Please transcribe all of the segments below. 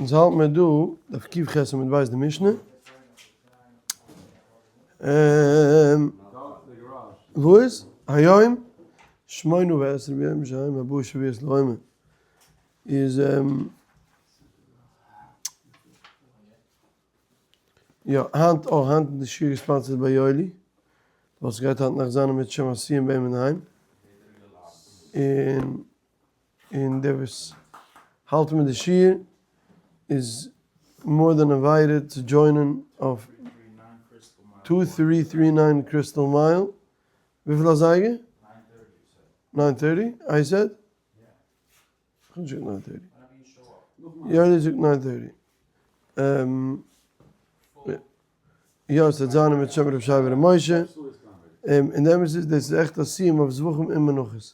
אונז האלט מיר דא דף ק"ח עמוד ב' די משנה. וואס? היום שמונה ועשרים יום שהם ארבעה שבועות לעומר איז יא היינט אויך היינט איז די שיעור געספאנסערט ביי יואלי ווייל ס'גייט היינט נאכט זיין אם ירצה השם א סיום ביי אים אינדערהיים און און דער וואס האלט מיט די שיעור איז more than invited צו join ען אויף 2339 Crystal Mile, וויפיל אזייגער? nine thirty? I said? כ'האב נישט געזאגט nine thirty. יואלי זאגט nine thirty. יא עס וועט זיין מיט שם ר' שייבער ר' משה, און די אמת איז דאס איז עכט א סיום אויף זבחים און מנחות,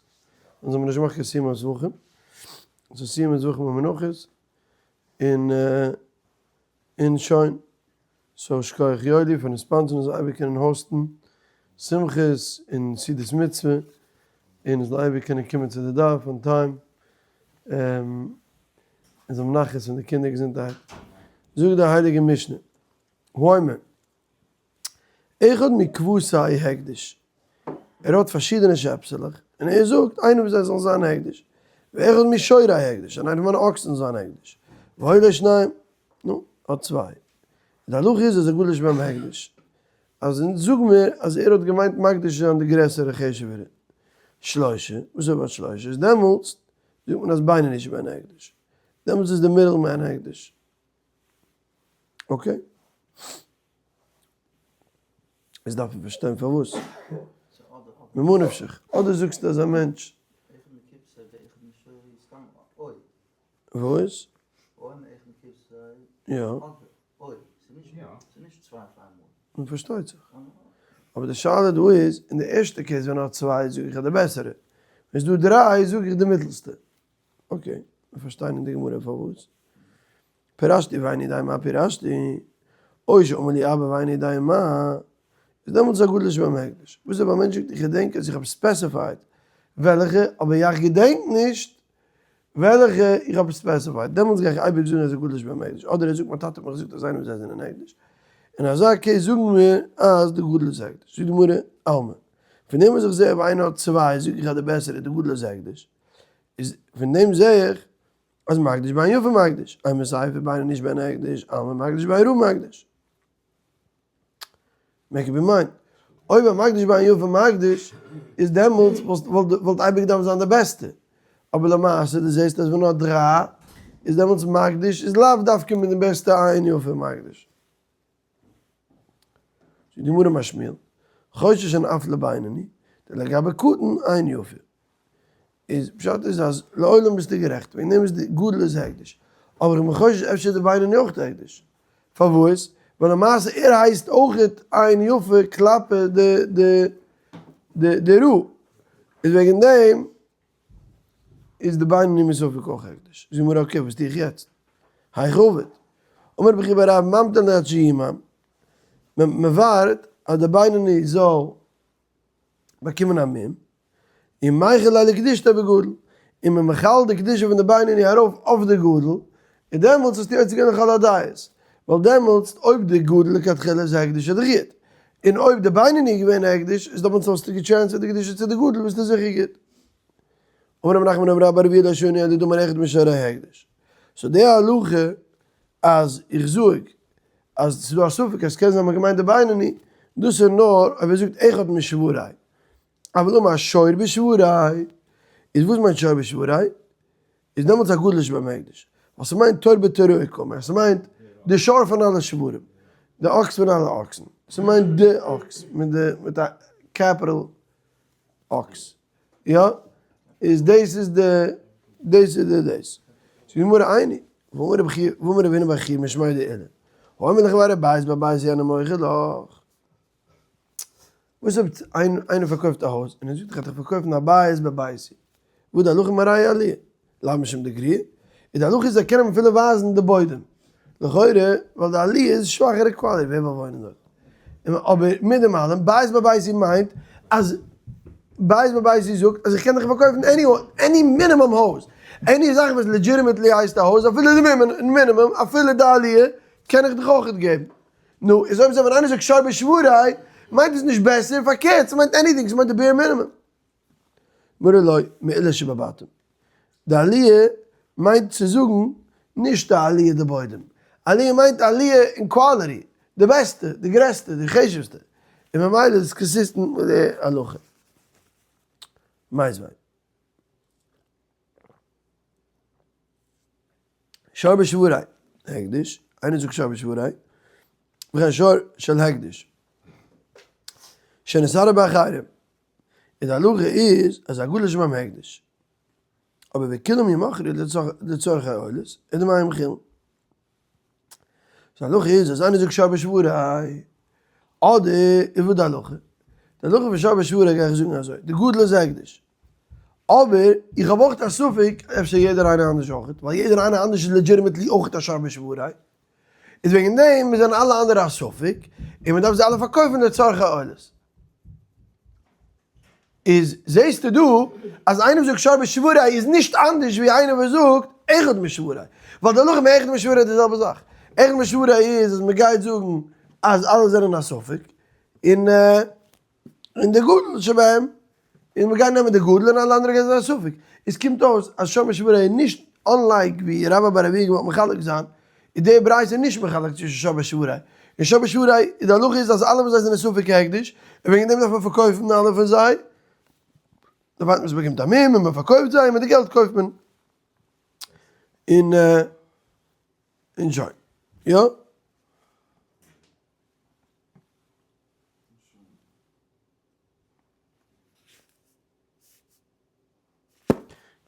אונז האבן נישט געמאכט קיין סיום אויף זבחים, עס איז סיום אויף זבחים און מנחות, און און שוין, so שכוח יואלי פארן sponsor ן אונז אייביג קענען host ן שמחות און סעודת מצוה, און אונז זאל אייביג קענען קומען צו די דף on time, און זאל האבן נחת פון די קינדער געזונטערהייט. זאגט די הייליגע משנה. האומר, אחד מכבשי הקדש, ער האט פארשידענע שעפסעלעך, און ער זאגט איינער פון זיי זאל זיין הקדש, ואחד משורי הקדש, און איינער פון מיינע אקסן זאל זיין הקדש, והיו לו שניים, נו, האט צוויי. די הלכה איז אז הגדול שבהם הקדש, אז אונז זאג מיר אז ער האט געמיינט מקדיש צו זיין די גרעסערע חשוב'ערע שלושה, וואס אויב האט שלושה איז דעמאלטס זאגט מען אז בינוני שבהן הקדש, דעמאלטס איז די middle man הקדש. Okay. עס דארף מען פארשטיין פארוואס. ממה נפשך, אדער זאגסטו אז א מענטש. וואס? יא. נו פארשטייט זיך. אבער די שאלה דא איז, אין די ערשטע case ווען ער האט צוויי זאג איך אז די בעסערע. ווען ס'איז דא דריי זאג איך די מיטלסטע. Okay, מיר פארשטייען אין די גמרא פארוואס. פירשתי ואיני יודע מה פירשתי, או שאמר לי אבא ואיני יודע מה, איז דעמאלטס הגדול שבהם הקדש. וואס אויב א מענטש זאגט איך געדענק אז איך האב specified וועלכע, אבער יאך געדענק נישט וועלכע איך האב specified, דעמאלטס גיי איך אייביג זאגן אז הגדול שבהם הקדש. אדער ער זאגט מיין טאטע האט מיך געזאגט אז איינער פון זיי זענען הקדש. אין אזא case זאגן מיר אז די גדול איז הקדש. זאגט די גמרא, אלמא. פון דעם וואס איך זע אויב איינער האט צוויי זאג איך אז די בעסערע איז די גדול איז הקדש. איז פון דעם זע איך אז מקדיש בעין יפה מקדיש, אימא סיפא בינוני שבהן הקדש, אלמא מקדיש בעין רעה מקדיש. Make up your mind. אויב א מקדיש בעין יפה מקדיש, איז דעמאלטס וואלט אייביג געדארפט זיין די בעסטע. אבער למעשה דו זעסט אז ווען נאר דריי, איז דעמאלטס מקדיש איז לאו דווקא מיט די בעסטע עין יפה מקדיש. זאגט די גמרא אמר שמואל, חוששין אף לבינוני, דלגבי קטן עין יפה. איז פשט איז אז לעולם ביסטו גערעכט, וועגן דעם איז די גדול איז הקדש. אבער איך בין חושש אפשר איז די בינוני אויך הקדש. פארוואס? ווייל למעשה ער הייסט אויכעט עין יפה כלפי די די די די רעה. איז וועגן דעם איז די בינוני מספק אויך הקדש. זאגט די גמרא okay וואס טו איך יעצט? היכי עביד. אמר רבי חייא בר רב ממתין עד שיומם. מען ווארט אז די בינוני זאל באקומען א מום, און מיחל ליה לקדושתיה בגדול, און מען מחל די קדושה פון די בינוני ארויף אויף די גדול, און דעמאלטס האסטו יוצא געווען לכל הדעות, ווייל דעמאלטס אויב די גדול לכתחילה איז הקדש איז דאך גוט, און אויב די בינוני איז געווען הקדש איז דעמאלטס האסטו גע transfer ט די קדושה צו די גדול ביסטו זיכער גוט. אמר רב נחמן אמר רבה בר אבוה לא שנו אלא דאמר אחד משורי הקדש. so די הלכה אז איך זאג אז ס'איז דא א ספק אז ס'קען זיין מ'האט געמיינט די בינוני, דאס איז נאר אויב ער זאגט אחד משוורי, אבל אמר שור בשוורי, איז וואס מיינט שור בשוורי? איז דעמאלטס הגדול שבהם הקדש, ווייל ס'מיינט תור בתוראי קאמר, ס'מיינט די שור פון אלע שוורים, די אקס פון אלע אקסן, ס'מיינט די אקס מיט די מיט א capital אקס, יא? איז דאס איז די דאס איז די דאס. זאגט די גמרא איני, ואמר רבי חייא ואמר רב הונא בר חייא משמיה דעולא, האומר לחבירו בית בביתי אני מוכר לך. וואס אויב איינער פארקויפט א הויז און ער זאגט איך וועל דיך פארקויפן א בית בביתי, וואס די הלכה מראה עליה, לאו משום דגריע, איז די הלכה איז ער קען אים אפילו ווייזן די בוידעם, לכאורה ווייל די עליה איז שוואכערע quality ווער וויל וואוינען דארט, אבער מיט דעם אלעם בית בביתי מיינט אז בית בביתי זאגט אז איך קען דיך פארקויפן any any minimum הויז. Any זאך וואס legitimately הייסט א הויז אפילו די מינימום אפילו די עליה קען איך דיך אויכעט געבן. נו, איז אויב אזוי ווען איינער זאגט שור בשבורי מיינט עס נישט בעסער, פארקערט ס'מיינט anything, ס'מיינט די bare minimum. מרא לא מעולה שבבתים. די עליה מיינט צו זאגן נישט די עליה די בוידעם. עליה מיינט עליה אין quality, די בעסטע, די גרעסטע, די חשוב'סטע. און ממילא איז עס consistent מיט די הלכה. מיתיבי. שור בשבורי הקדש, איינער זאגט שור בשבורי, וכן שור של הקדש, שנתערב באחרים, און די הלכה איז אז הגדול שבהם הקדש, אבער וכולם ימכרו לצרכי עולות, ודמיהם חולין. די הלכה איז אז איינער זאגט שור בשבורי, אדער איז וואס די הלכה? די הלכה פון שור בשבורי גיי איך זאגן אזוי, די גדול איז הקדש, אבער איך האב אויך א ספק אפשר יעדער איינער אנדערש אויך, ווייל יעדער איינער אנדערש איז legitimately אויך א שור בשבורי, איז וועגן דעם זענען אלע אנדערע א ספק, און מען דארף זיי אלע פארקויפן לצרכי עולות. איז זעהסטו דא אז איינער וואס זאגט שור בשבורי איז נישט אנדערש ווי איינער וואס זאגט אחד משבורי, ווייל די הלכה מאחד משבורי איז די זעלבע זאך, אחד משבורי איז אז מען גייט זאגן אז אלע זענען א ספק, און און די גדול שבהם, און מען גייט נעמען די גדול און אלע אנדערע גייען זיין א ספק, עס קומט אויס אז שור בשבורי איז נישט unlike ווי רבה בר אבויה געוואלט מחלק זיין, איז די ברייתא נישט מחלק צווישן שור בשבורי און שור בשבורי, איז די הלכה איז אז אלע פון זיי זענען ספק הקדש, און וועגן דעם דארף מען פארקויפן אלע פון זיי, דערווייל מען עס באקומט א מום און מען פארקויפט זיי און מיט די געלט קויפט מען און און שוין, יא?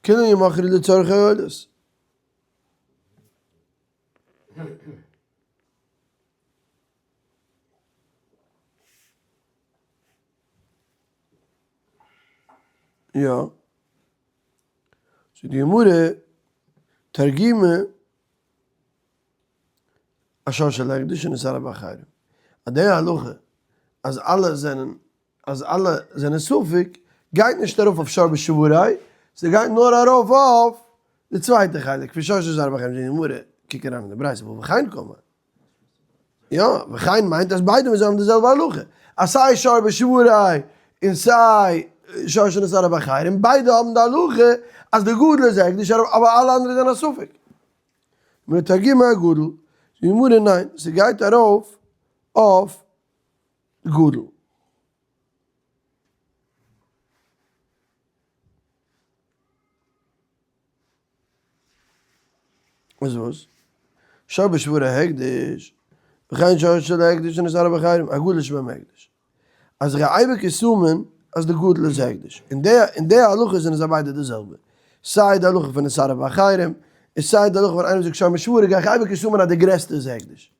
כולן ימכרו לצרכי עולות. יא. זאגט די גמרא, תרגימא, א שור של הקדש שנתערב באחרים. אז די הלכה אז אלע זענען אז אלע זענען ספק גייט נישט ארויף אויף שור בשבורי, ס'גייט נאר ארויף אויף די צווייטע חלק פון שור שנתערב באחרים, זאגט די גמרא, קוק אריין אין די ברייתא, והא וכן קאמר. יא, וכן מיינט אז ביידע מוז האבן די זעלבע הלכה, אז סיי שור בשבורי און סיי שור שנתערב באחרים, ביידע האבן די הלכה אז די גדול איז הקדש אבער אלע אנדערע זענען א ספק. תרגימא הגדול, זאגט די גמרא ניין, ס'גייט ארויף אויף גדול. איז וואס? שור בשבורי הקדש, וכן שור של הקדש שנתערב באחרים, הגדול שבהם הקדש. אז איך אייביג assume ען אז די גדול איז הקדש. אין די אין די הלכה זענען זיי ביידע די זעלבע. סיי די הלכה פון נתערב באחרים, און סיי די הלכה פון איינער זאגט שור בשבורי גיי איך אייביג assume ען אז די גרעסטע איז הקדש.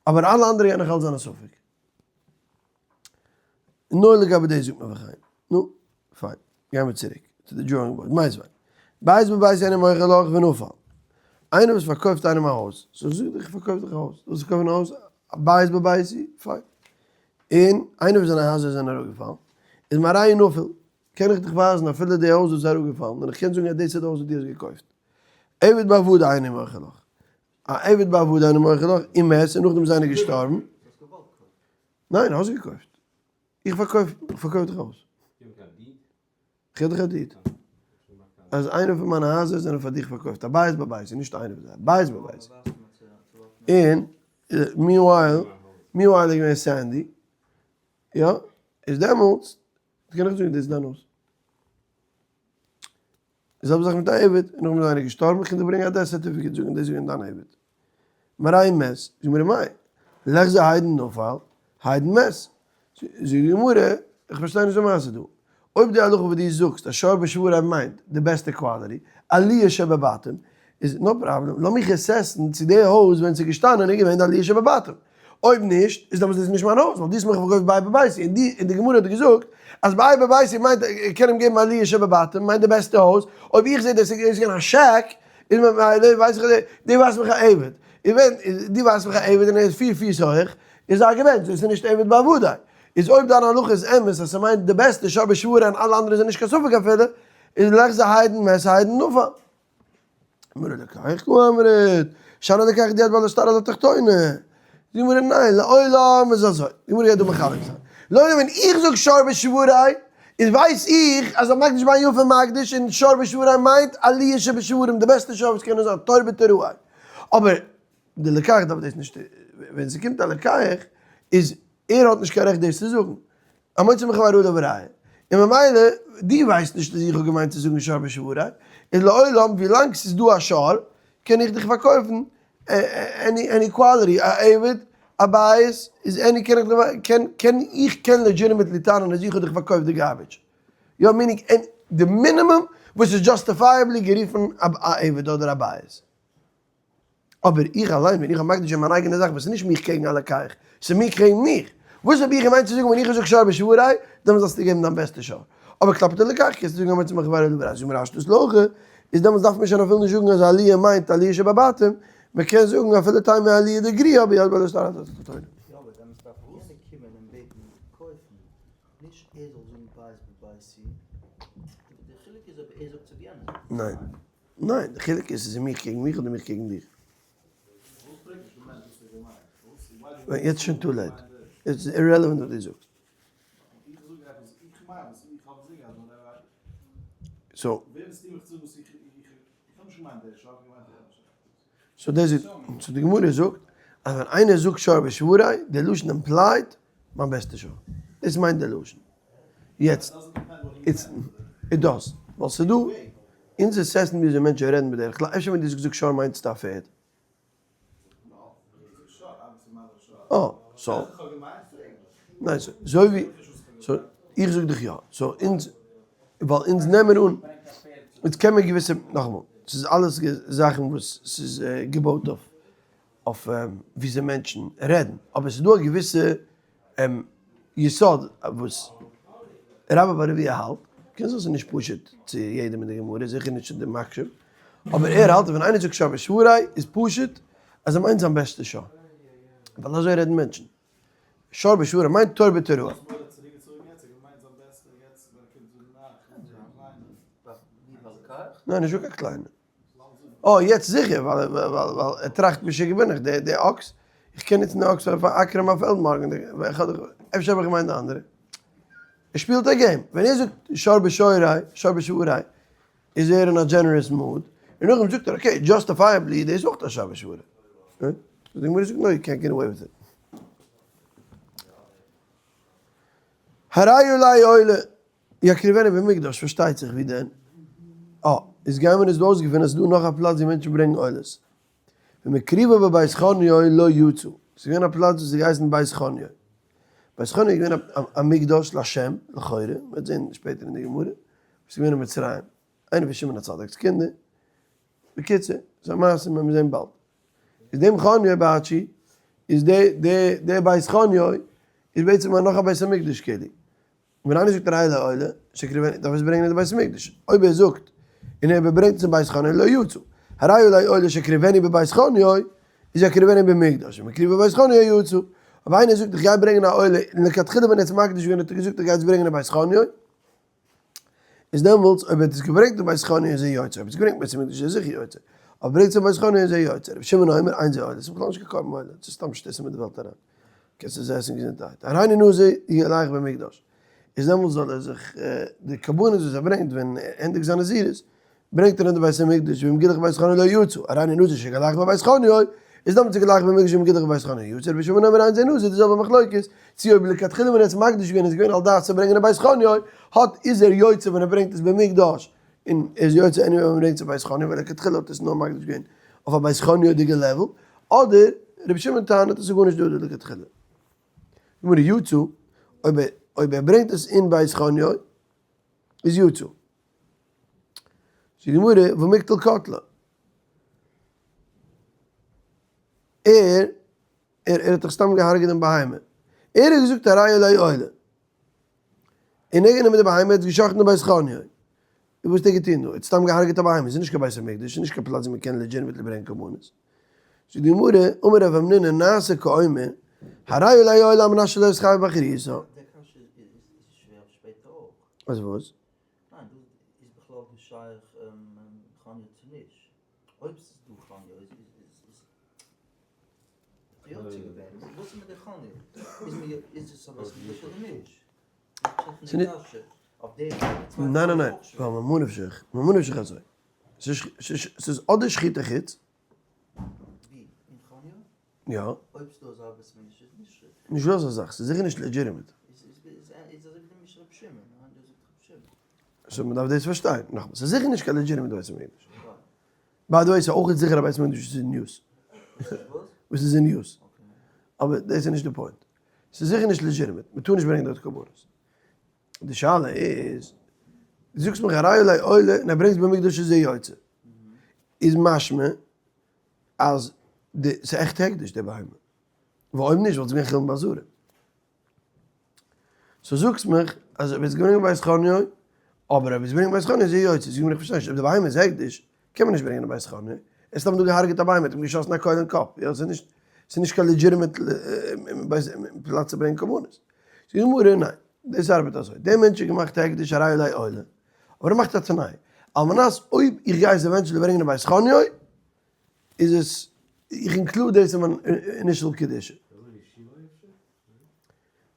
אבער אלע אנדערע גייען נאך אלץ זיין א ספק. נאר לגבי דאס זאגט מען וכן. נו, פיין. גייען מיר צוריק צו די drawing board. מיתיבי. בית בביתי אינו מוכר לך ונפל. איינער וואס פארקויפט איינעם א הויז. so זאג איך פארקויף דיך א הויז. דו ווילסט קויפן א הויז? בית בביתי? פיין. און איינער וואס זיינע הייזער זענען אראפגעפאלן, איז מראהו נפול. קען איך דיך ווייזן אפילו די הויז וואס איז אראפגעפאלן, און איך קען זאגן אז דאס איז די הויז וואס דו האסט געקויפט. עבד בעבדי אינו מוכר לך. א עבד בעבדי אינו מוכר לך, ומת, און נאכדעם איז איינער געשטארבן. ניין, האסט געקויפט. איך פארקויף, איך פארקויף דיך אויס. איך גיב דיך א deed. אז איינע פון מיינע הייזער זענען פאר דיך פארקויפט, א בית בביתי, נישט איינע פון זיי, בית בביתי. און meanwhile, meanwhile איז געווען Sandy, יא, איז דעמאלטס, קען איך זאגן דאס איז דיין הויז. די זעלבע זאך מיט א עבד, און נאכדעם איז איינער געשטארבן, איך קען דיר ברענגען א death certificate זאגן דאס איז געווען דיין עבד. מראהו מת, זאגט די גמרא מאי, ליחזי הידען נפל, הידען מת. זאגט די גמרא, איך פארשטיי נישט די מעשה דא. אויב די הלכה וואס דו זאגסט אז שור בשבורי מיינט די בעסטע quality, עליה שבבתים, איז no problem, לאמיך assess ן צו די הויז ווען ס'איז געשטאנען איז געווען די עליה שבבתים. אויב נישט, איז דעמאלטס איז עס נישט מיין הויז, ווייל דו האסט מיך פארקויפט בית בביתי, און די און די גמרא האט געזאגט אז בית בביתי מיינט איך קען אים געבן עליה שבבתים, מיינט די בעסטע הויז, אויב איך זע דאס איז געווען א shack, איז ממילא ווייס איך אז דו ווייזט מיך א עבד, און ווען דו ווייזט מיך א עבד און ער איז פיר פיס הויך, איז א ארגומענט, דאס איז נישט עבד בעבדי. איז אויב דיין הלכה איז אמת אז ס'מיינט די בעסטע שור בשבורי און אלע אנדערע זענען נישט קיין ספק אפילו, איז ליחזי הידען מת הידען נפל. גמרא לוקח קאמרת, שאני לוקח דיד בעל השטר על התחתונה. זאגט די גמרא ניין, לעולם איז אזוי, די גמרא גייט דא מחלק זיין, לעולם ווען איך זאג שור בשבורי, איז ווייס איך אז המקדיש בין יפה מקדיש און שור בשבורי מיינט עליה שבשבורים, די בעסטע שור וואס קען נאר זיין, תור בתוראי. אבער די לוקח דארף דאס נישט, ווען ס'קומט א לוקח איז ער האט נישט קיין רעכט דאס צו זאגן, המוציא מחבירו עליו הראיה, און ממילא דו ווייסט נישט אז איך האב געמיינט צו זאגן שור בשבורי, איז לעולם ווילאנג ס'איז דא א שור קען איך דיך פארקויפן any quality, א עבד, א בית, איז any קען איך דיך קען קען איך קען legitimately טענה'ן אז איך האב דיך פארקויפט די garbage. יא meaning די מינימום וואס איז justifiably גערופן א עבד אדער א בית. אבער איך אליין ווען איך האב מקדיש געווען מיין אייגענע זאך וואס איז נישט מיך קעגן א לוקח, ס'איז מיר קעגן מיך, וואס האב איך געמיינט צו זאגן ווען איך האב געזאגט שור בשבורי, דעמאלטס זאלסטו געבן דיין בעסטע שור. אבער כלפי די לוקח קענסטו זאגן המוציא מחבירו עליו הראיה, זאג מיר השתא להכי, איז דעמאלטס דארף מען שוין אפילו נישט זאגן אז עליה מיינט עליה שבבתים, מען קען זאגן אפילו תימא עליה דגריעה אבער יד בעל השטר על התחתונה. יא אבער דעמאלטס דארף יענער קומען און בעטן קויפן, נישט ער זאל זאגן בית בביתי, די חילוק איז אויב ער זאגט צו יענער זאגט. ניין. ניין, די חילוק איז ס'איז מיך קעגן מיך אדער מיך קעגן דיך. יעצט שוין too late. יעצט איז irrelevant וואס דו זאגסט. so. so דאס איז, so די גמרא זאגט אז ווען איינער זאגט שור בשבורי, די לשון implied מיין בעסטע שור. דאס מיינט די לשון. יעצט, it's, it does. ווייל ס'איז דא, אונז assess ן וויאזוי מענטשן רעדן בדרך כלל, אפשר ווען דו האסט געזאגט שור מיינסטו א פערד. אה, so. ניין, so, אזוי ווי, so, איך זאג דיך יא. so אונז, ווייל אונז נעמען אן, אונז קען מיר געוויסע, נאכאמאל, ס'איז אלעס זאכן וואס ס'איז געבויט אויף אויף וויאזוי מענטשן רעדן, אבער ס'איז דא א געוויסע יסוד וואס רבה בר אבויה האלט, קען זיין ס'איז נישט פשוט צו יעדעם אין די גמרא, זיכער נישט צו די מקשיב, אבער ער האלט אז ווען איינער זאגט שור בשבורי איז פשוט אז ער מיינט זיין בעסטע שור, ווייל אזוי רעדן מענטשן, שור בשבורי מיינט תור בתרועה. ניין נישט דא קיין קליינע. אה יעצט זיכער ווייל ווייל ווייל ער טראכט משוגע בין איך די די אקס איך קען נוצן די אקס פאר אקערן מיין פעלד מארגן איך האב דאך אפשר האב איך געמיינט די אנדערע ער שפילט א game ווען ער זאגט שור בשורי שור בשעורי איז ער אין א generous mood און נאכדעם זאגט ער okay justifiably דאס איז אויך א שור בשעורי די גמרא זאגט no you קענט געט אוועי וויט איט. הרי עלי עולה יקריבנו במקדש, פארשטייט זיך ווי דען? אה, איז גייען מיר עס דא אויסגעפינען אז ס'איז דא נאך א פלאץ ווי מענטשן ברענגען עולות. ומקריבה בבית חוניו לא יצא. ס'איז געווען א פלאץ וואס איז געהייסן בית חוניו. בית חוניו איז געווען א מקדש לשם, לכאורה, מ'וועט זען שפעטער אין די גמרא, וואס איז געווען אין מצרים. איינער פון שמעון הצדיק'ס קינדער. בקיצור, ס'איז א מעשה, מיר וועלן זען באלד. איז דעם חוניו באטשי, איז די די די בית חוניו איז בעצם נאך א בית המקדש כאילו. ווען איינער זאגט הרי עלי עולה, שיקריבנו, דארף ער עס ברענגען אין די בית המקדש. אויב ער זאגט, און ער ברענגט עס אין בית חוניו, לא יצא. הרי עלי עולה שיקריבנו בבית חוניו, איז יקריבנו במקדש, ומקריב בבית חוניו יצא. אויב איינער זאגט איך גיי ברענגען א עולה, און לכתחילה ווען ער האט עס מקדיש געווען האט ער געזאגט איך גיי עס ברענגען אין בית חוניו, איז דעמאלטס אויב ער האט עס געברענגט אין בית חוניו איז ער יוצא, אויב ער האט עס געברענגט אין בית המקדש איז ער זיכער יוצא, אויב ברענגט עס אין בית חוניו איז ער יוצא. רבי שמעון אומר, אין זה עולה, עס איז בכלל נישט קיין קרבן עולה, עס איז סתם שטותים מיט די וועלט אריין. קענסט עס עסן געזונטערהייט. הריני נזיר יגלח במקדש. איז דעמאלטס זאל ער זיך די קרבנות וואס ער ברענגט ווען ער ענדיגט זיין נזירות, ברענגט ער אין די בית המקדש ואם גילח בבית חוניו לא יצא. הריני נזיר שיגלח בבית חוניו, איז דעמאלטס יגלח במקדש ואם גילח בבית חוניו יצא. רבי שמעון אומר אין זה נזיר, די זעלבע מחלוקת, צו אויב לכתחילה ווען ער האט עס מקדיש געווען איז געווען על דעת צו ברענגען אין בית חוניו, האט איז ער יוצא ווען ער ברענגט עס במקדש, און ער איז יוצא anyway ווען מ'ברענגט צו בית חוניו ווייל לכתחילה האט ער עס נאר מקדיש געווען אויף א בית חוניו'דיגע level, אדער רבי שמעון טענה'ט עס איז גארנישט דא דא לכתחילה. גמרא יצא, אויב ער אויב ער ברענגט עס אין בית חוניו איז יצא. זאגט די גמרא ומקטל קטלא. ער ער האט דאך סתם געהארגעט דעם בהמה. ער האט געזאגט הרי עלי עולה. און ער האט גענומען די בהמה, ער האט עס געשחט'ן אין בית חוניו. און וואס האט ער געטון דא? ער האט סתם געהארגעט א בהמה, עס איז נישט קיין בית המקדש, עס איז נישט קיין פלאץ ווי מען קען legitimately ברענגען קרבנות. זאגט די גמרא, אמר רב המנונא נעשה כאומר, הרי עלי עולה על מנת שלא אתחייב באחריותה. די קשיא איז שווער אויף שפעטער אויך. אז וואס? ניין, דא איז בכלל נישט שייך חניה צו נישט. אויב ס'איז דא חניה איז איז יוצא געווען, וואס איז מיט די חניה? איז מיר איז עס א בית מקדש אדער נישט? ניין ניין ניין, ווייל ממה נפשך, ממה נפשך אזוי, ס'איז אדער שחוטי חוץ. ווי? אין חניה? יא. אויב ס'דא אזא בית מקדש איז נישט. נישט דא אזא זאך, ס'איז זיכער נישט legitimate. איז איז אזוי ווי די משנה רבי שמעון, ניין? דא זאגט רבי שמעון. so מ'דארף דאס פארשטיין. נאכאמאל, ס'איז זיכער נישט קיין legitimate בית המקדש. by the way, ס'איז אויך זיכער א בית המקדש וואס איז אין use. וואס איז אין use. אבער דאס איז נישט די point. ס'איז זיכער נישט legitimate. מ'טאר נישט ברענגען דארט קרבנות. די שאלה איז, דו זאגסט מיך הרי עלי עולה און ער ברענגט במקדש איז ער יוצא. איז משמע אז די ס'איז עכט הקדש די בהמה. ווייל אויב נישט וואלט עס געווען חולין בעזרה. so זאגסט מיך אז אויב עס געברענגט בית חניו, אבער אויב עס ברענגט בית חניו איז ער יוצא, זאג מיר איך פארשטיי נישט, אויב די בהמה איז הקדש, קען מען נישט ברענגען אין בית חניו, ער איז סתם דא געהארגעט א בהמה, האט אים געשאסן א קויל אין קאפ, יא ס'איז נישט, ס'איז נישט קיין legitimate פלאץ צו ברענגען קרבנות. זאגט די גמרא, ניין, דאס ארבעט אזוי, דער מענטש האט געמאכט הקדש הרי עלי עולה, אבער ער מאכט א תנאי, על מנת אויב איך גיי עס eventually ברענגען אין בית חניו, איז עס, איך include דאס אין מיין initial קדושה.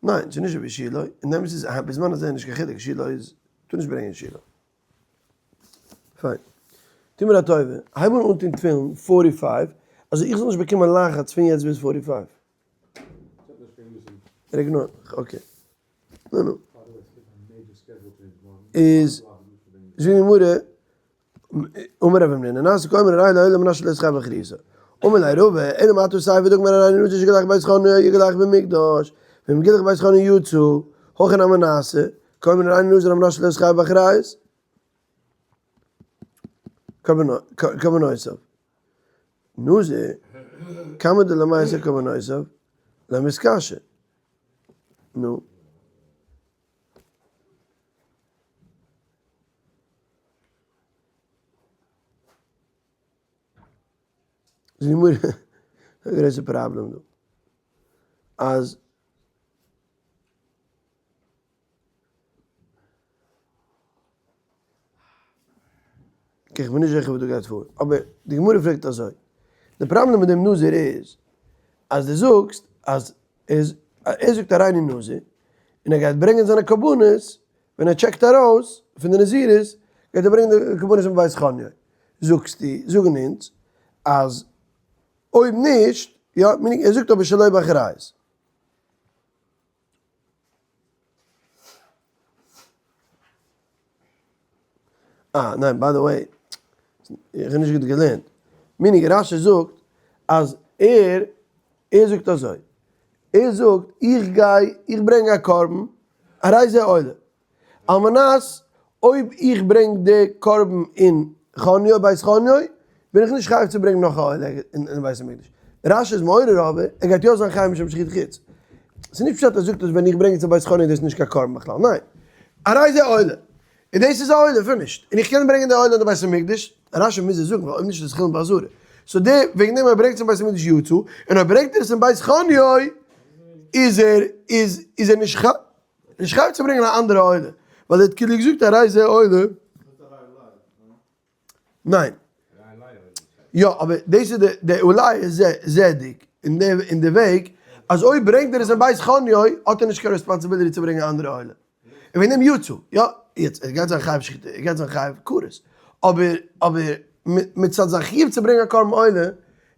ניין, ס'איז נישט ווי שילה, אין דעם איז עס בזמן הזה נישט קיין חילוק, שילה איז, טאר נישט ברענגען שילה. פיין. טו מיר א טובה, הייב אן אנטון תפילין forty five, אזוי איך זאל נישט באקומען לחץ פון יעצט ביז forty five. ער ignore ט מיך, okay. נו נו. איז, זאגט די גמרא, אמר רב המנונא, נעשה כאומר הרי עלי עולה על מנת שלא אתחייב באחריותו. אמר ליה רבא, אלא מעתה סיפא דקאמר הריני נזיר שגילח בית חנניה יגלח במקדש, ואם גילח בית חנניה יצא, הכי נמי נעשה, כאומר הריני נזיר על מנת שלא אתחייב באחריות. קרבנותיו. נזיר, כמה דלמעשה קרבנותיו, לא מתקשה. נו. זאגט די גמרא, א גרויסע פראבלעם דא, אז איך בין נישט זיכער וואס דא גייט פאר, אבער די גמרא פרעגט אזוי, די פראבלעם מיט דעם נזיר איז, אז דו זאגסט אז ער זאגט הריני נזיר, און ער גייט ברענגען זיינע קרבנות, ווען ער טשעקט ארויס פון די נזירות, גייט ער ברענגען די קרבנות אין בית חניה, זאגסטו, זאגן אונז, אז אויב נישט, יא, meaning ער זאגט אבער שלא באחריות. אה, ניין, by the way, איך האב נישט גוט געלערנט. meaning רש"י זאגט אז ער, ער זאגט אזוי, ער זאגט איך גיי, איך ברענג א קרבן, הרי זה עולה. על מנת אויב איך ברענג די קרבן אין חניו בית חניו, בין איך נישט חייב צו ברענגן נאך א עולה אין בית המקדש. רש"י איז מעורר אבער, ער גייט יא זיין חייב משום שחוטי חוץ. ס'איז נישט פשט ער זאגט אז ווען איך ברענג עס אין בית חניו איז דאס נישט קיין קרבן בכלל, ניין. הרי זה עולה. און דאס איז א עולה, finished. און איך קען ברענגען די עולה אין די בית המקדש, רש"י מוז עס זאגן ווייל אויב נישט איז עס חולין בעזרה. so די וועגן דעם ער ברענגט עס אין בית המקדש יצא, און אויב ברענגט ער עס אין בית חניו איז ער איז ער נישט חייב. נישט חייב צו ברענגען א אנדערע עולה, ווייל ער האט כאילו געזאגט הרי זה עולה. ניין. יא, אבער דאס איז די אולי איז זעדיג אין די אין די וועג אז אויב ברענגט ער עס אין בית חניו האט ער נישט קיין responsibility צו ברענגען א אנדערע עולה. און וועגן דעם יצא. יא, יעצט ער גייט זיין חייב שחיטה, ער גייט זיין חייב כרת. אבער אבער מצד זיין חיוב צו ברענגען א קרבן עולה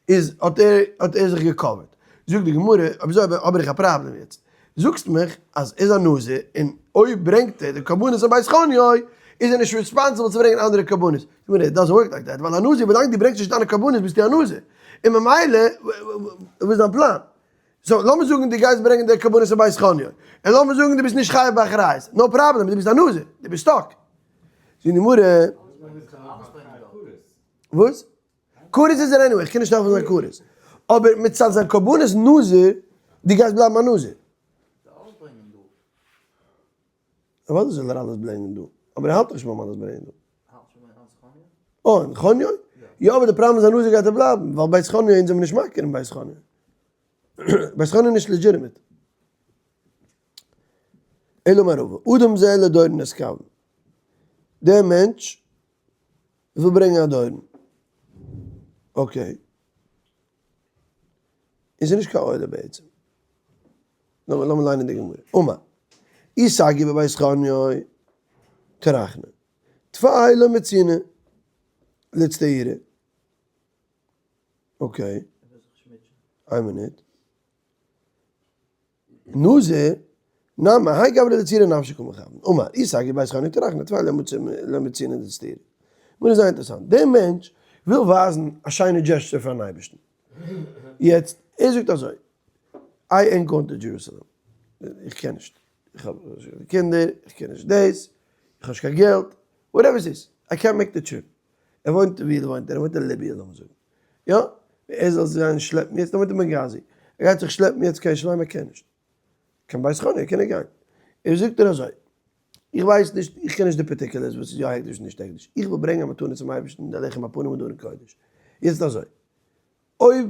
איז האט ער האט ער זיך געקאווערט. זאגט די גמרא, אויב אזוי האב איך א פראבלעם יעצט. זאגסט מיך אז ער איז א נזיר און אויב ברענגט ער די קרבנות אין בית חניו איז ער נישט responsible צו ברענגען אנדערע קרבנות. זאגט מיר it doesn't work like that ווייל א נזיר ווילאנג דו ברענגסט נישט דיינע קרבנות ביסטו א נזיר און ממילא וואס איז דיין פלאן? so לאמיר זאגן דו גייסט ברענגען די קרבנות אין בית חניו און לאמיר זאגן דו ביסט נישט חייב באחריות, no problem דו ביסט א נזיר דו ביסט stuck. זאגט די גמרא. וואס? כרת איז ער anyway, איך קען נישט העלפן זיין כרת. אבער מצד זיין קרבנות נזיר, דו גייסט בלייבן א נזיר. אוודאי זאל ער אלעס ברענגען דא, אבער ער האלט דאך נישט ביים אלעס ברענגען דא. אה, אין חניון? יא, אבער די פראבלעם איז א נזיר גייט ער בלייבן, ווייל בית חניון אונז זעמיר נישט מכיר אין בית חניון. בית חניון איז נישט legitimate. אלא אמר רבא, אדם זה לדורן נתכוון. דער מענטש וויל ברענגען א דורן. Okay. איז נישט קיין עולה בעצם. לאמיר ליינען די גמרא. אמר, אי סגי בבית חניו טרחנא. טפי לא מצינא לאיצטעורי. Okay. איין מינוט. נזיר, נמי, האי גברא לצעורי נפשיה קא מכוון. אמר, אי סגי בבית חוניו טרחנא, טפי לא מצינא לאיצטעורי. מיר איז זייער אינטערעסאנט. דער מענטש וויל ווייזן א שיינע gesture פארן אייבערשטן. יעצט, ער זאגט אזוי, I ain't going to Jerusalem. איך קען נישט. איך האב קינדער, איך קען נישט דאס, איך האב נישט קיין געלט, whatever ס'איז, איי קענט מעיק די טריפ. ער וואוינט ווי וואוינט ער? ער וואוינט אין ליביע לאמיר זאגן. יא, ער זאל זיך שלעפן יעצט, ער וואוינט אין בענגאזי. ער גייט זיך שלעפן יעצט קיין ירושלים, ער קען נישט. קיין בית חניה קען ער גיין. ער זאגט ער אזוי, איך ווייס נישט, איך קען נישט די particulars וואס איז יא הקדש און נישט הקדש. איך וויל ברענגען א מתנה צום אייבערשטן, די לחם הפנים און די ארון קודש. יעצט אזוי, אויב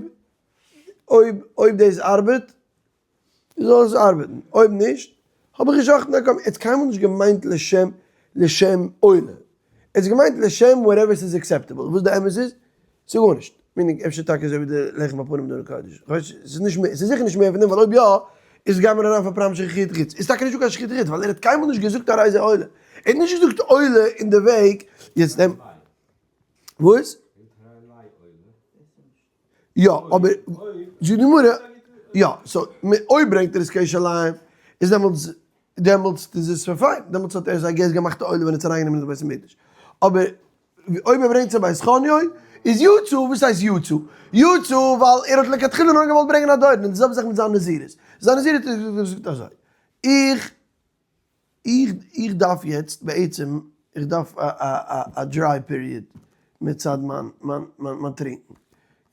אויב אויב דאס ארבעט, זאל עס ארבעטן, אויב נישט, האב איך געשאכטן א קרבן. ער האט קיינמאל נישט געמיינט לשם לשם עולה. ער האט געמיינט לשם whatever ס'איז acceptable. וואס די אמת איז? ס'איז גארנישט. meaning אפשר טאקע אזוי ווי די לחם הפנים ארון קודש. כ'ווייס נישט, ס'איז נישט מער, ס'איז זיכער נישט מער פון דעם, ווייל אויב יא, איז גייט מען אריין פאר פראם שחיטת חוץ. איז טאקע נישטא קיין שחיטת חוץ, ווייל ער האט קיינמאל נישט געזאגט הרי זה עולה. ער האט נישט געזאגט עולה אין די וועג. יעצט דעם. וואס? יא, אבער זאגט די גמרא, יא, so אויב ברענגט ער עס קיין ירושלים, איז דעמאלטס, דעמאלטס איז עס פיין, דעמאלטס האט ער זיי געז געמאכט א עולה ווען ער האט עס אריינגענומען אין די בית המקדש. אבער אויב ער ברענגט עס בית חניו, איז יצא, וואס הייסט יצא? יצא ווייל ער האט לכתחילה נאר געוואלט ברענגען א דורון, און די זעלבע זאך מיט זיין נזירות. זיין נזירות האט ער געזאגט אזוי, איך איך איך דארף יעצט בעצם איך דארף א א א dry period מצד מיין מיין מיין מיין טרינקן,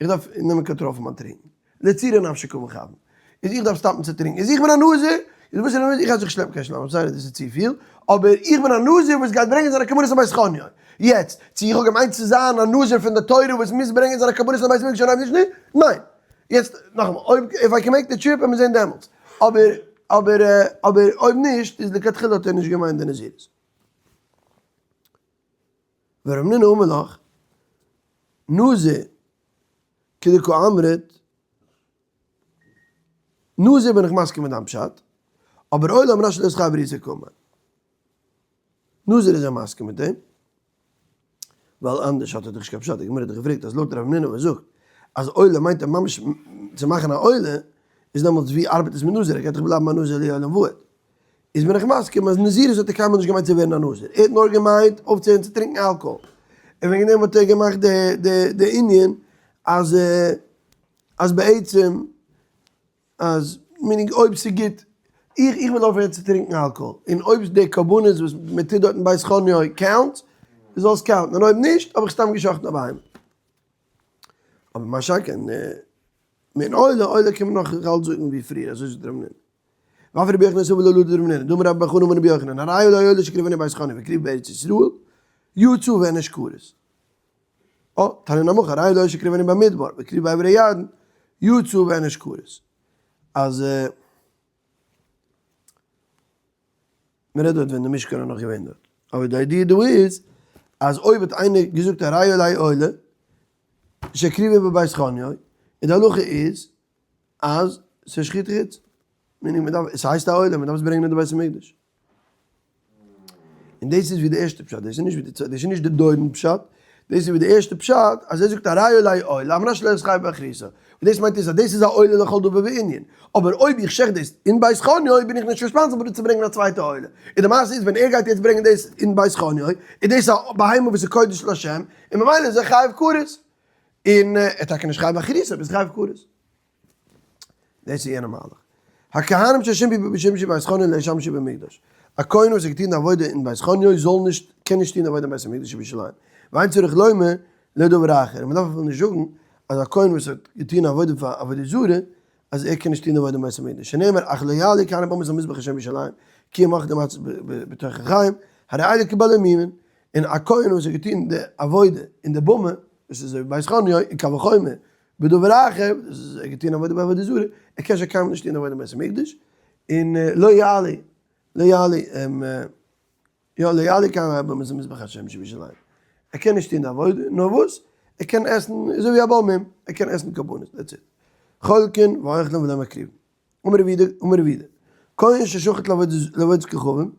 איך דארף נעמען קאנטראל פון מיין טרינקן, לצעורי נפשי קא מכוון, איז איך דארף stop ן צו טרינקן, איז איך בין א נזיר, איז וואס איז א נזיר, איך גיי זיך שלעפן קיין שלום, sorry דאס איז צופיל, אבער איך בין א נזיר וואס גייט ברענגען זיינע קרבנות אין בית חניו, יעצט צו איך האב געמיינט צו זיין א נזיר פון די תורה וואס מוז ברענגען זיינע קרבנות אין בית המקדש אדער נישט, ניין, יעצט נאכאמאל, אויב if I can make the trip וועט מען זען דעמאלטס, אבער אבער אבער אויב נישט איז לכתחילה האט ער נישט געמיינט די נזירות. ורמנינא אמר לך, נזיר כדקא אמרת, נזיר בין איך מסכים מיט דיין פשט, אבער עולה על מנת שלא יתחייב באחריתו קאמר. נזיר איז ער מסכים מיט אים, ווייל אנדערש האט ער דאך נישט קיין פשט, די גמרא האט דאך געפרעגט אז לויט רב המנונא וואס זאגט אז עולה מיינט ער ממש צו מאכן א עולה, איז דעמאלטס ווי ארבעט עס מיט נזיר, ער גייט דאך בלייבן א נזיר לעולם ועד. איז בין איך מסכים אז נזירות האט ער קיינמאל נישט געמיינט צו ווערן א נזיר, ער האט נאר געמיינט אויפצוהערן צו טרינקן אלקאהאל, און וועגן דעם האט ער געמאכט די די די ענין אז אז בעצם אז meaning אויב ס'גוט, איך איך וויל אויפהערן צו טרינקן אלקאהאל, און אויב די קרבנות וואס מען טוט דארט אין בית חניו count, זאל עס count ן, און אויב נישט האב איך סתם גע'שחט'ן א בהמה. אבער מה שאין כן מעין עולה, עולה קען מען נאך אלץ זאגן ווי פריער, אזוי זאגט ר' המנונא. ואף רבי יוחנן סבר לה לדר' המנונא, דאמר רבה בר חנה אמר רבי יוחנן, הרי עלי עולה שהקריבנה בבית חוניו והקריבה בארץ ישראל, יצא ואינו כרת. או, תניא נמי הכי, הרי עלי עולה שהקריבנה במדבר, והקריבה בעבר הירדן, יצא ואינו כרת. אז מען רעדט דארט ווען די משכן איז נאך געווען דארט. אבער די idea דא איז, אז אויב האט איינער געזאגט הרי עלי עולה שהקריבה בבית חוניו, און די הלכה איז אז ס'איז שחוט חוץ. meaning מען דארף, עס הייסט א עולה, מען דארף עס ברענגען אין די בית המקדש. און דאס איז ווי די ערשטע פשט, דאס איז נישט ווי די צווייטע, דאס איז נישט די דורון פשט, דאס איז ווי די ערשטע פשט, אז ער זאגט הרי עלי עולה, על מנת שלא אתחייב באחריתו, און דאס מיינט איז אז דאס איז א עולה לכל דבר וענין, אבער אויב איך שעכט דאס אין בית חניו בין איך נישט responsible צו ברענגען א צווייטע עולה, און די מעשה איז ווען ער גייט יעצט ברענגען דאס אין בית חניו, איז דאס א בהמה וואס איז קודש להשם, און ממילא איז ער חייב כרת, און ער איז טאקע נישט חייב באחריתו, אבער איז חייב כרת. דאס איז יענע מהלך. הכהנים ששימשו בבית חוניו לא ישמשו במקדש. א כהן וואס האט געטון די עבודה אין בית חוניו זאל נישט, קען נישט טון די עבודה אין בית המקדש ירושלים. ואין צריך לומר לדבר אחר. און מען דארף אפילו נישט זאגן אז א כהן וואס האט געטון עבודה פאר עבודה זרה, אז ער קען נישט טון די עבודה אין בית המקדש. שנאמר אך לא יעלו כהנים במת על מזבח השם בירושלים, כי הם אוכלים מצות בתוככיהם, הרי אלו כבעלי מומין. און א כהן וואס האט געטון די עבודה אין די במה, וואס איז בית חוניו, און קל וחומר, בדבר אחר, דאס איז ער געטון עבודה בעבודה זרה, ער קען שוין קיינמאל נישט טון עבודה אין בית המקדש, און לא יעלה, לא יעלה, יא לא יעלו כהנים הבמה את המזבח השם שבירושלים, ער קען נישט טון די עבודה, נאר וואס? ער קען עסן אזוי ווי א בעל מום, ער קען עסן קרבנות, that's it. חולקין ואוכלין ולא מקריבין. אמר רבי יהודה, אמר רבי יהודה, כהן ששחט לעבודת כוכבים,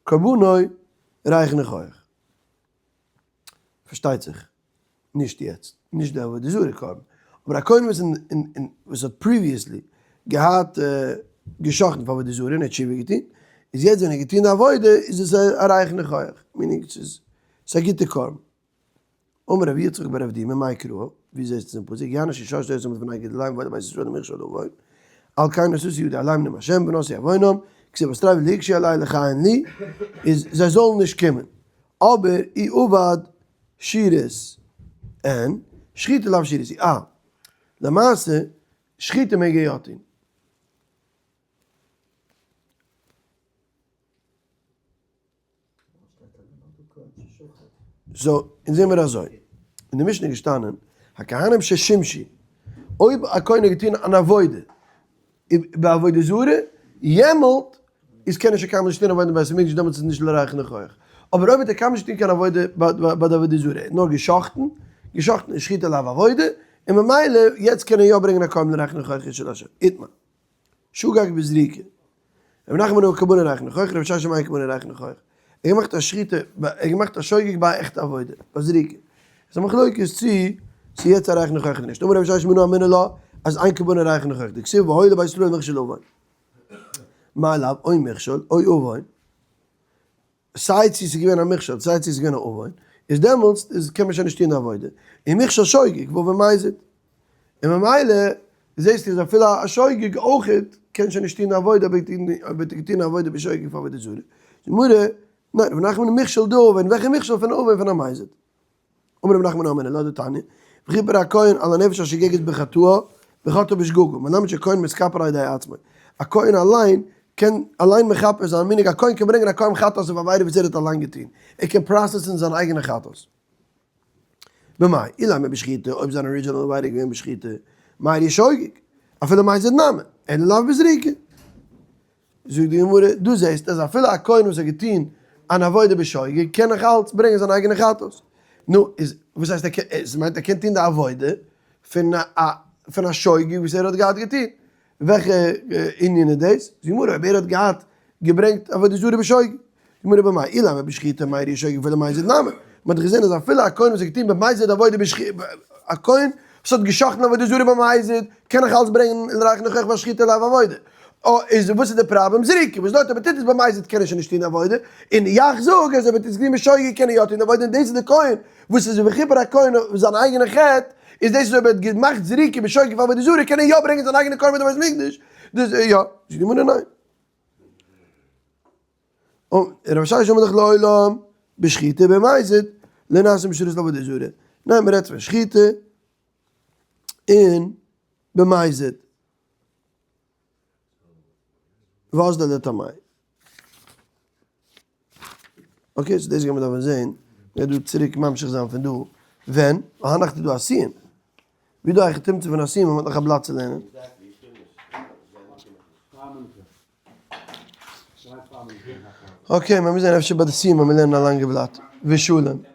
קרבנו ריח ניחוח. פארשטייט זיך, נישט יעצט, נישט די עבודה זרה קרבן, אבער א כהן וואס אין וואס האט previously געהאט גע'שחט'ן פאר עבודה זרה און ער האט תשובה געטון, איז יעצט ווען ער האט געטון די עבודה איז עס א ריח ניחוח, meaning ס'איז א גוטע קרבן. אמר רבי יצחק בר אבדימי מאי קרא, ווי זעסטו עס אין פסוק, יען אשר ששת אותם לפני גדליהם ועוד בית ישראל למכשול עוון, על כן עשו יהודה עליהם נאם השם ונשאו עוונם, כתיב אסתרי ולא יקשו עלי לכהן לי, איז זיי זאלן נישט קומען. אבער אי עבד שירות אין, שחיטה לאו שירות היא, אה, למעשה שחיטה מעג ער יא טון. so, אונז זעהן מיר אזוי, אין די משנה איז געשטאנען, הכהנים ששימשו, אויב א כהן האט געטון אן עבודה, בעבודה זרה, יעמאלט איז קען ער שוין קיינמאל נישט טון עבודה אין בית המקדש, דעמאלטס איז נישט לריח ניחוח. אבער אויב האט ער קיינמאל נישט געטון קיין עבודה ביי די עבודה זרה, נאר גע'שחט'ן, גע'שחט'ן איז שחיטה לאו עבודה, און ממילא יעצט קען ער יא ברענגען א קרבן לריח ניחוח אשה לה'. איתמר. שגג בזריקה. רבי נחמן אמר קרבנו ריח ניחוח, רבי ששת אמר קרבנו ריח ניחוח. ער האט געמאכט א שחיטה, ער האט געמאכט א שוגג ביי א עכטע עבודה, ביי זריקה. איז א מחלוקת צי ס'איז יעצט א ריח ניחוח אדער נישט. אמר רבי ששת מנא אמינא לה אז אין קרבנו ריח ניחוח, דכתיב והיה לבית ישראל מכשול ועון. מאי לאו, או מכשול, או עוון. סיי צו ס'איז געווען א מכשול סיי צו ס'איז געווען א עוון, איז דעמאלטס איז קען מען שוין נישט טון די עבודה, און מכשול שוגג ועוון מזיד, און ממילא זעסטו אז אפילו א שוגג אויכעט קען שוין נישט טון די עבודה אויב ער האט געטון א עבודה בשוגג פאר עבודה זרה, גמרא, ניין, רב נחמן מכשול דעוון, וועלכע מכשול פון עוון פון א מזיד? אמר רב נחמן אמר אלא דתניא, וכיפר הכהן על הנפש השוגגת בחטאה, בחטאה בשגגה, מלמד שכהן מתכפר על ידי עצמו. א כהן אליין קען אליין מכפר זיין, meaning א כהן קען ברענגען א קרבן חטאת אויף עבירה וואס ער האט אליין געטון, ער קען process ן זיין אייגענע חטאת. במאי, אילימא בשחיטה, אויב זיין original עבירה איז געווען בשחיטה, מיירי שוגג, אפילו מזיד נמי, אלא לאו בזריקה. זאגט די גמרא, דא זעסטו אז אפילו א כהן וואס האט געטון אן עבודה בשוגג קען נאך אלץ ברענגען זיין אייגענע חטאת. נו, איז וואס הייסט ער קען, עס מיינט ער קען טון די עבודה פון א פון א שוגג וואס ער האט געהאט געטון. וועלכע ענין איז דאס? זאגט די גמרא, אויב ער האט געהאט געברענגט עבודה זרה בשוגג. זאגט די גמרא במאי אילימא בשחיטה מיירי שוגג אפילו מזיד נמי. מען האט דאך געזען אז אפילו א כהן וואס האט געטון במזיד עבודה בשחיטה, א כהן וואס האט גע'שחט'ן עבודה זרה במזיד, קען נאך אלץ ברענגען לריח ניחוח ווייל שחיטה לאו עבודה. איז וואס איז די פראבלעם? זריקה, וואס דארט אויב ער טוט עס במזיד קען ער שוין נישט טון עבודה, און יאך זאג אז אויב ער טוט עס געטון בשוגג קען ער יא טון עבודה, און דאס איז די כהן וואס איז וכיפר הכהן אויף זיין אייגענע חטא, איז דאס איז אויב ער האט געמאכט זריקה בשוגג פאר עבודה זרה קען ער יא ברענגען זיין אייגענע קרבן אין בית מקדש, דאס יא, זאגט די גמרא ניין. און רב ששת אמר דאך לעולם בשחיטה במזיד לא נעשה משרת לעבודה זרה, ניין מען רעדט פון שחיטה און במזיד. וואס דער לטעמי'? okay, so דאס גיימיר דארפן זעהן, מ'גייט דא צוריק ממשיך זיין פון דא, ווען? ווייל היינט נאכט איז דא א סיום. ווי דא היכי תמצא פון א סיום ווען מ'האט נאך א בלאט צו לערנען? okay, מ'מוז זעהן אפשר ביי די סיום ווען מיר לערנען א לאנגע בלאט. ושלום.